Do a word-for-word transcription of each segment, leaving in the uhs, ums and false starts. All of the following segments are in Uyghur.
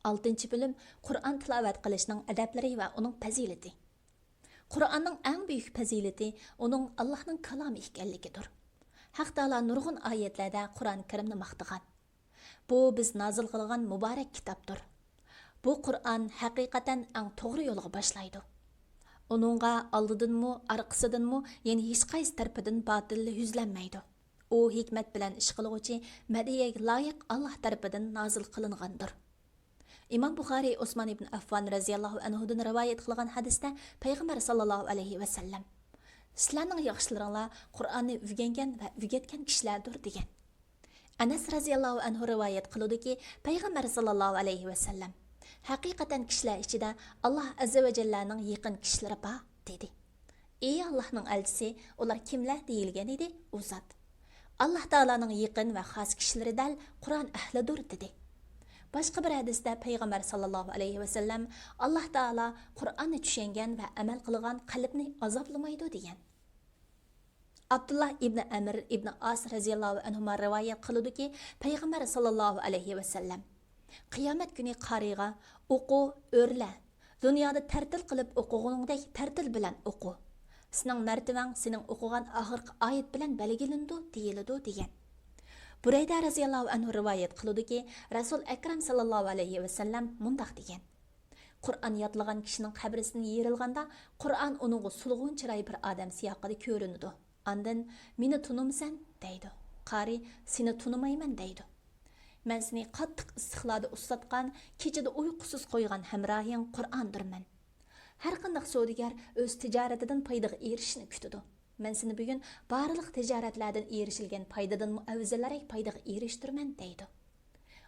ئالتىنچى بۆلۈم، قۇرئان تىلاۋەت قىلىشنىڭ ئەدەپلىرى ۋە ئۇنىڭ پەزىلىتى. قۇرئاننىڭ ئەڭ بۈيۈك پەزىلىتى ئۇنىڭ ئاللاھنىڭ كالامى ئىكەنلىكىدۇر. ھەق تائالا نۇرغۇن ئايەتلەردە قۇرئان كەرىمنى ماختىغان. بۇ بىز نازىل قىلغان مۇبارەك كىتابتۇر. بۇ قۇرئان ھەقىقەتەن ئەڭ توغرا يولغا باشلايدۇ. ئۇنىڭغا ئالدىدىنمۇ، ئارقىسىدىنمۇ، يەنى ھېچقايسى تەرىپىدىن باتىل يۈزلەنمەيدۇ. ئۇ ھېكمەت بىلەن ئىش قىلغۇچى، مەدھىيەگە لايىق ئاللاھ تەرىپىدىن نازىل قىلىنغاندۇر. ئىمام بۇخارىي ئوسمان ئىبن ئەففان رەزىياللاھۇ ئەنھۇدىن رىۋايەت قىلغان ھەدىستە پەيغەمبەر ساللاللاھۇ ئەلەيھى ۋەسەللەم، «سىلەرنىڭ ياخشىلىرىڭلار قۇرئاننى ئۆگەنگەن ۋە ئۆگەتكەن كىشىلەردۇر» دېگەن. ئەنەس رەزىياللاھۇ ئەنھۇ رىۋايەت قىلىدۇكى، پەيغەمبەر ساللاللاھۇ ئەلەيھى ۋەسەللەم، «ھەقىقەتەن كىشىلەر ئىچىدە ئاللاھ ئەززە ۋە جەللەنىڭ يېقىن كىشىلىرى بار» دېدى. «ئى ئاللاھنىڭ ئەلچىسى، ئۇلار كىملەر؟» دېيىلگەن ئىدى، ئۇ زات، «ئاللاھ تائالانىڭ يېقىن ۋە خاس كىشىلىرى دەل قۇرئان ئەھلىدۇر» دېدى. باشقا بىر ھەدىستە پەيغەمبەر ساللاللاھۇ ئەلەيھى ۋەسەللەم، «ئاللاھ تائالا قۇرئاننى چۈشەنگەن ۋە ئەمەل قىلغان قەلبنى ئازابلىمايدۇ» دېگەن. ئابدۇللا ئىبنى ئەمر ئىبنى ئاس رەزىياللاھۇ ئەنھۇما رىۋايەت قىلىدۇكى، پەيغەمبەر ساللاللاھۇ ئەلەيھى ۋەسەللەم، قىيامەت كۈنى قارىيغا، «ئوقۇ، ئۆرلە، دۇنيادا تەرتىل قىلىپ ئوقۇغىنىڭدەك تەرتىل بىلەن ئوقۇ. سېنىڭ مەرتىۋەڭ سېنىڭ ئوقۇغان ئاخىرقى ئايەت بىلەن بەلگىلىنىدۇ» دېيىلىدۇ دېگەن. بۇرەيدە رەزىياللاھۇ ئەنھۇ رىۋايەت قىلىدۇكى، رەسۇل ئەكرەم ساللاللاھۇ ئەلەيھى ۋەسەللەم مۇنداق دېگەن: «قۇرئان يادلىغان كىشىنىڭ قەبرىسىدىن يېرىلغاندا، قۇرئان ئۇنىڭغا سولغۇن چىراي بىر ئادەم سىياقىدا كۆرۈنىدۇ. ئاندىن، مېنى تونۇمسەن؟ دەيدۇ. قارى، سېنى تونۇمايمەن دەيدۇ. مەن سېنى قاتتىق ئىسسىقلاردا ئۇسساتقان، كېچىدە ئۇيقۇسىز قويغان ھەمراھىڭ قۇرئاندۇرمەن. ھەرقانداق سودىگەر ئۆز تىجارىتىدىن پايدىغا ئېرىشىشنى كۈتىدۇ. مەن سېنى بۈگۈن بارلىق تىجارەتلەردىن ئېرىشىلگەن پايدىدىنمۇ ئەۋزەلرەك پايدىغا ئېرىشتۈرىمەن» دەيدۇ.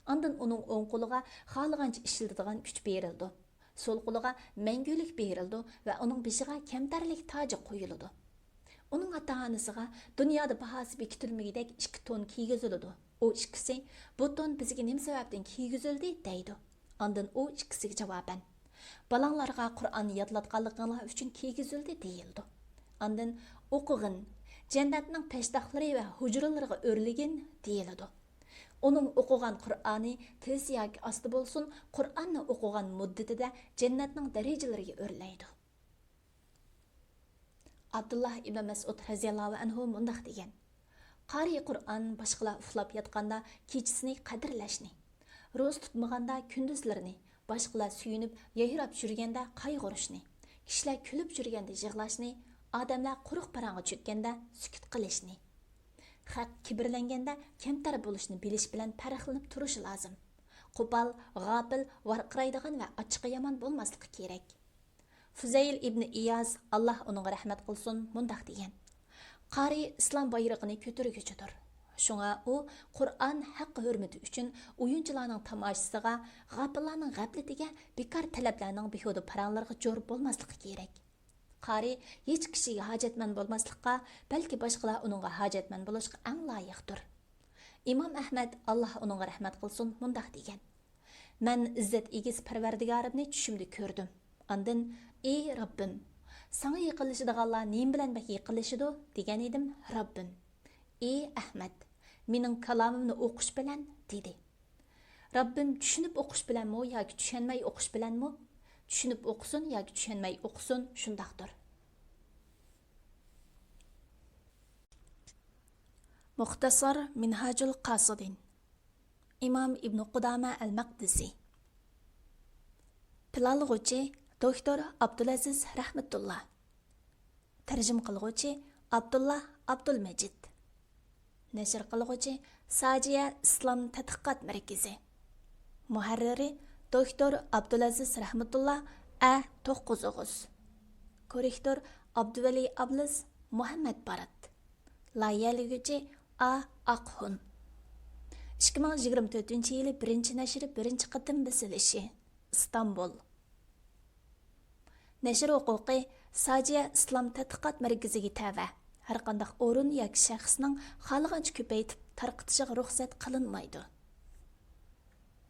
ئاندىن ئۇنىڭ ئوڭ قولىغا خالىغانچە ئىشلىتىدىغان كۈچ بېرىلىدۇ. سول قولىغا مەڭگۈلۈك بېرىلىدۇ ۋە ئۇنىڭ بېشىغا كەمتەرلىك تاجى قويۇلىدۇ. ئۇنىڭ ئاتا-ئانىسىغا دۇنيادا باھاسى بېكىتىلمىگۈدەك ئىككى تون كىيگۈزۈلىدۇ. ئۇ ئىككىسى، «بۇ تون بىزگە نېمە سەۋەبتىن كىيگۈزۈلدى؟» دەيدۇ. ئاندىن ئۇ ئىككىسىگە جاۋابەن، «بالاڭلارغا قۇرئاننى يادلاتقانلىقىڭلار ئۈچۈن كىيگۈزۈلدى» دېيىلىدۇ. ئاندىن، «ئوقۇغىن، جەننەتنىڭ پەشتاقلىرى ۋە ھۇجرىلىرىغا ئۆرلىگىن» دېيىلىدۇ. ئۇنىڭ ئوقۇغان قۇرئانى تىز ياكى ئاستا بولسۇن، قۇرئاننى ئوقۇغان مۇددىتىدە جەننەتنىڭ دەرىجىلىرىگە ئۆرلەيدۇ. ئابدۇللا ئىبن مەسئۇد رەزىياللاھۇ ئەنھۇ مۇنداق دېگەن: «قارىئى قۇرئان باشقىلار ئۇخلاپ ياتقاندا كېچىسىنى قەدىرلەشنى، روزا تۇتمىغاندا كۈندۈزلىرىنى، باشقىلار سۆيۈنۈپ يايراپ يۈرگەندە قايغۇرۇشنى، كىشىلەر كۈلۈپ يۈرگەندە يىغلاشنى، ئادەملەر قۇرۇق پاراڭغا چۆككەندە سۈكۈت قىلىشنى، خەق كىبىرلەنگەندە كەمتەر بولۇشنى بىلىش بىلەن پەرقلىنىپ تۇرۇشى لازىم. قوپال، غاپىل، ۋارقىرايدىغان ۋە ئاچچىقى يامان بولماسلىقى كېرەك.» فۇزەيل ئىبنى ئىياز، ئاللا ئۇنىڭغا رەھمەت قىلسۇن، مۇنداق دېگەن: «قارى ئىسلام بايرىقىنى كۆتۈرگۈچىدۇر. شۇڭا ئۇ قۇرئان ھەق ھۆرمىتى ئۈچۈن ئويۇنچىلارنىڭ تاماشىسىغا، غاپىللارنىڭ غەپلىتىگە، بىكار تەلەپلەرنىڭ بىھۇدە پاراڭلىرىغا جور بولماسلىقى كېرەك. قارى ھېچ كىشىگە ھاجەتمەن بولماسلىققا، بەلكى باشقىلار ئۇنىڭغا ھاجەتمەن بولۇشقا ئەڭ لايىقتۇر.» ئىمام ئەھمەد، ئاللا ئۇنىڭغا رەھمەت قىلسۇن، مۇنداق دېگەن: «مەن ئىززەت ئىگىسى پەرۋەردىگارىمنى چۈشۈمدە كۆردۈم. ئاندىن، ئى رەببىم، ساڭا يېقىنلىشىدىغانلار نېمە بىلەن بەك يېقىنلىشىدۇ؟ دېگەن ئىدىم، رەببىم، ئى ئەھمەد، مېنىڭ كالامىمنى ئوقۇش بىلەن» دېدى. رەببىم چۈشىنىپ ئوقۇش بىلەنمۇ ياكى چۈشەنمەي ئوقۇش بىلەنمۇ؟ چۈشىنىپ ئوقۇسۇن ياكى چۈشەنمەي ئوقۇسۇن، شۇنداقتۇر. مۇختەسار مىنھاجۇل قاسىدىن. ئىمام ئىبنى قۇدامە ئەل مەقدىسى. پىلانلىغۇچى، دوكتور ئابدۇلئەزىز رەھمەتۇللا. تەرجىمە قىلغۇچى، ئابدۇللا ئابدۇلمەجىد. نەشر قىلغۇچى، ساجىيە ئىسلام تەتقىقات مەركىزى. مۇھەررىرى، دوكتور ئابدۇلئەزىز رەھمەتۇللا، ئە توققۇز ئوغۇز. كوررېكتور، ئابدۇۋەلى ئابلىز، مۇھەممەد بارات. لايىھەلىگۈچى، ئا ئاقخۇن. ئىككى مىڭ يىگىرمە تۆتىنچى يىلى بىرىنچى نەشرى، بىرىنچى قېتىم بېسىلىشى، ئىستانبۇل. نەشر ھوقۇقى ساجىيە ئىسلام تەتقىقات مەركىزىگە تەۋە. ھەرقانداق ئورۇن ياكى شەخسنىڭ خالىغانچە كۆپەيتىپ تارقىتىشىغا رۇخسەت قىلىنمايدۇ.